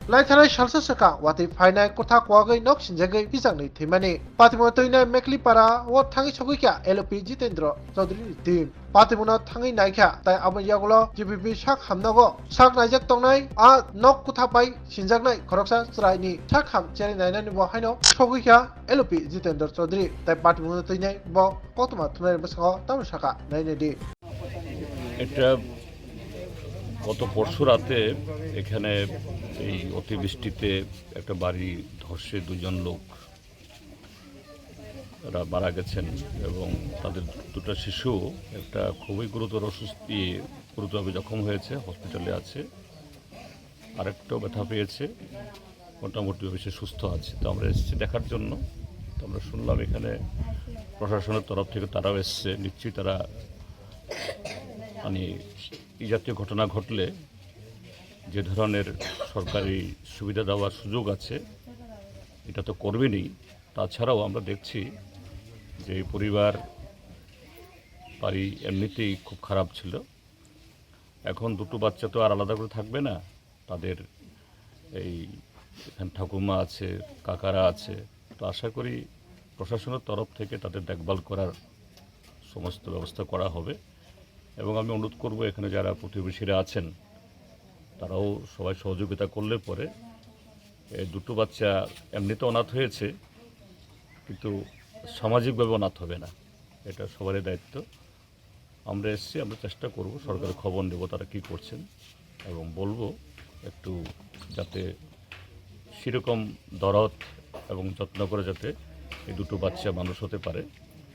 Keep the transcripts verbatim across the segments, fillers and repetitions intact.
Laithanai salsa swkang watwi phainai kwthak kwagwi nok sinjagwi bijaknwi thwimani. Patimungno twinai Meklipara o thangwi sogwi kha L O P Jitendra Chaudhary ni team. Patimungno thangwi naikha, tai aboni yagulo G B P sak hamnogo sak naijak tongnai a nok kwtha bai sinjaknai khoroksa chwraini sak ham cherwi nainani bo haino sogwi kha L O P Jitendra Chaudhary. Tai patimungno twinai bo koktwma thumnai bwskango tamoni sakha nainai di. একটা গত পরশু রাতে এখানে এই অতিবৃষ্টিতে একটা বাড়ি ধসে দুজন লোক এরা মারা গেছেন এবং তাদের দুটো শিশু একটা খুবই গুরুতর অসুস্থ, ইয়ে, গুরুতরভাবে জখম হয়েছে, হসপিটালে আছে। আরেকটাও ব্যথা পেয়েছে, মোটামুটিভাবে সে সুস্থ আছে। তো আমরা এসেছি দেখার জন্য। তো আমরা শুনলাম এখানে প্রশাসনের তরফ থেকে তারাও এসছে, নিশ্চয়ই তারা মানে এই জাতীয় ঘটনা ঘটলে যে ধরনের সরকারি সুবিধা দেওয়ার সুযোগ আছে, এটা তো করবেনই। তাছাড়াও আমরা দেখছি যে এই পরিবার বাড়ি এমনিতেই খুব খারাপ ছিল। এখন দুটো বাচ্চা তো আর আলাদা করে থাকবে না, তাদের এই এখানে ঠাকুমা আছে, কাকারা আছে। তো আশা করি প্রশাসনের তরফ থেকে তাদের দেখভাল করার সমস্ত ব্যবস্থা করা হবে। এবং আমি অনুরোধ করব, এখানে যারা প্রতিবেশীরা আছেন, তারাও সবাই সহযোগিতা করলে পরে এই দুটো বাচ্চা এমনিতে অনাথ হয়েছে, কিন্তু সামাজিকভাবে অনাথ হবে না, এটা সবারই দায়িত্ব। আমরা এসছি, আমরা চেষ্টা করব, সরকারের খবর নেব তারা কি করছেন এবং বলবো একটু যাতে সেরকম দরদ এবং যত্ন করে যাতে এই দুটো বাচ্চা মানুষ হতে পারে,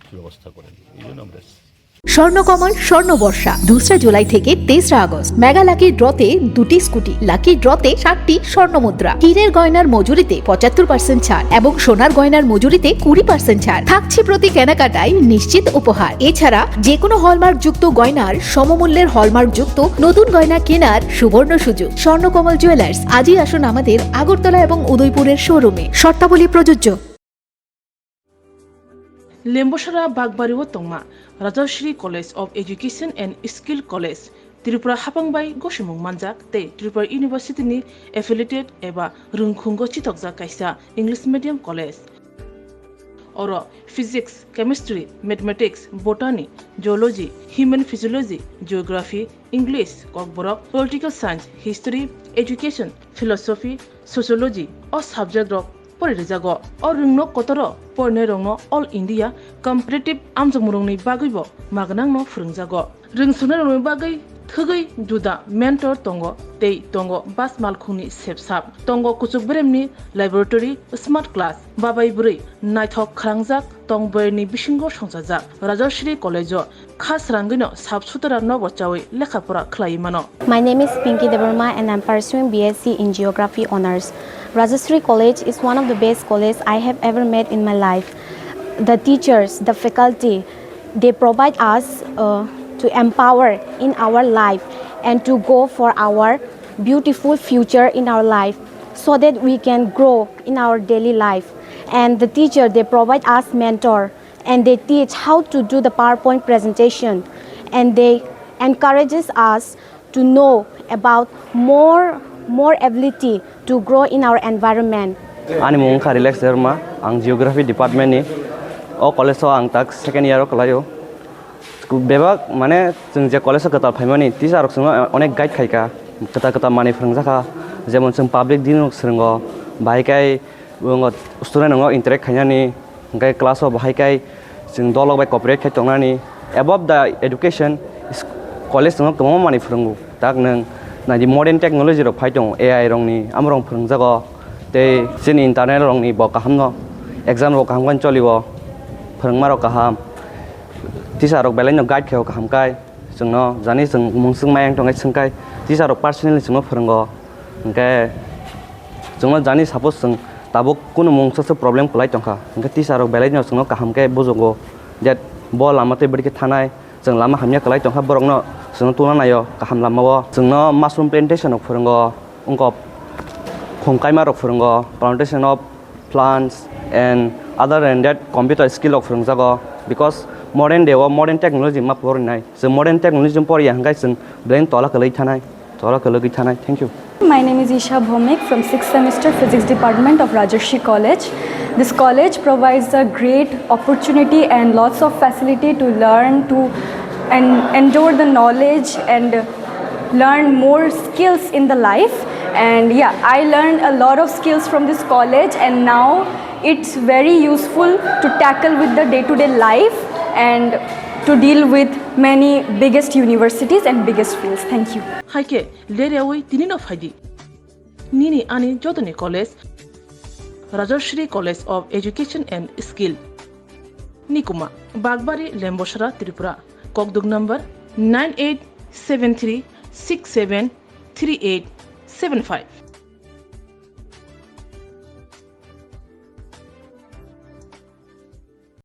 সুব্যবস্থা করেন, এই জন্য আমরা এসছি। স্বর্ণকমল স্বর্ণ বর্ষা দুসরা জুলাই থেকে তেসরা আগস্ট। মেগা লাকি ড্রতে দুটি স্কুটি, লাকি ড্রতে সাতটি স্বর্ণ মুদ্রা, হীরের গয়নার মজুরিতে পঁচাত্তর পার্সেন্ট ছাড় এবং সোনার গয়নার মজুরিতে কুড়ি পার্সেন্ট ছাড় থাকছে প্রতি কেনাকাটায় নিশ্চিত উপহার। এছাড়া যে কোনো হলমার্কযুক্ত গয়নার সমমূল্যের হলমার্কযুক্ত নতুন গয়না কেনার সুবর্ণ সুযোগ। স্বর্ণকমল জুয়েলার্স, আজই আসুন আমাদের আগরতলা এবং উদয়পুরের শোরুমে। শর্তাবলী প্রযোজ্য। Lembosara Bagbario tongma Rajashree College of Education and Skill College, Tripura hapang bai gosimung manjak tei Tripura University ni affiliated eba rwngkhungo chitokjak kaisa English medium college. Oro Physics, Chemistry, Mathematics, Botany, Zoology, Human Physiology, Geography, English, Kokborok, Political Science, History, Education, Philosophy, Sociology o subject rok pori rijago. O rwngno kotoro porinai rokno All India Competitive amjokmung rokni bagwi bo magnang no phwrwngjago. Rwngsongnai rokni bagwi thwgwi juda mentor tongo tei tongo bus malkhungni sepsap, tongo kuchuk beremni laboratory, smart class, babai bwrwi naithok khwrangjak tong bwrwini bisingo songchajak. Rajashree College o kha srangwino sap sutara nobo chawi lekha pora khlaiwi mano. My name is Pinky Debbarma and I'm pursuing B S C in Geography Honours. Rajashree College is one of the best colleges I have ever met in my life. The teachers, the faculty, they provide us uh, to empower in our life and to go for our beautiful future in our life so that we can grow in our daily life. And the teacher, they provide us mentor and they teach how to do the PowerPoint presentation and they encourages us to know about more more ability to grow in our environment. Ani mung wngkha Relax Debbarma, ang Geography Department ni. O college o ang tak second year o kwlaio. Bebak mane chwng je college o kwtal phaimani teacher rok chwngno onek guide khaikha, kwtal kwtal manwi phwrwngjakha, jemon chwng public din rok swrwngo, bahai khe student rokno interact khainani, hwnkhe class o bahai khe chwng dolok bai cooperate khai tongnani. Above the education, college chwngno kwbangma manwi phwrwngo, tak nwng naidi modern technology rok phai tongo, A I rokni, amorok phwrwngjago, tei chini internal rokni bo kahamno, exam rok kaham khe cholio, phwrwngma rok kaham, teacher rok belai no guide khaio kaham khe. Chwngno jani chwng mungswk mayang tongkhe swngkhe teacher rok personally chwngno phwrwngo, hwnkhe chwngno jani suppose chwng tabuk kunu mungsa se problem kwlai tongkha, hwnkhe teacher rok belai no chwngno kaham khe bujugo, that bo lama tei bwrwi khe thanai, chwng lama hamya kwlai tongkha borokno chwngno tungna naio kaham lamao. Chwngno mushroom plantation rok phwrwngo, wngkok khum kaima rok phwrwngo, plantation of plants and other than that computer skill rok phwrwngjago, because modern day o modern technology ma porinai, chwng modern technology poriya hwnkhe chwng belai tola kwlwi thanai, tola kwlwgwi thanai. Thank you. My name is Isha Bhomik from sixth semester Physics Department of Rajarshi College. This college provides a great opportunity and lots of facility to learn, to and endure the knowledge and learn more skills in the life. And yeah, I learned a lot of skills from this college, and now it's very useful to tackle with the day-to-day life and to deal with many biggest universities and biggest fields. Thank you. Hai khe ler yaui tini no phai di. Nini ani jotoni college Rajashri College of Education and Skill, Nikuma, Bagbari, Lembosra, Tripura. Kokduk number nine eight seven three six seven three eight seven five.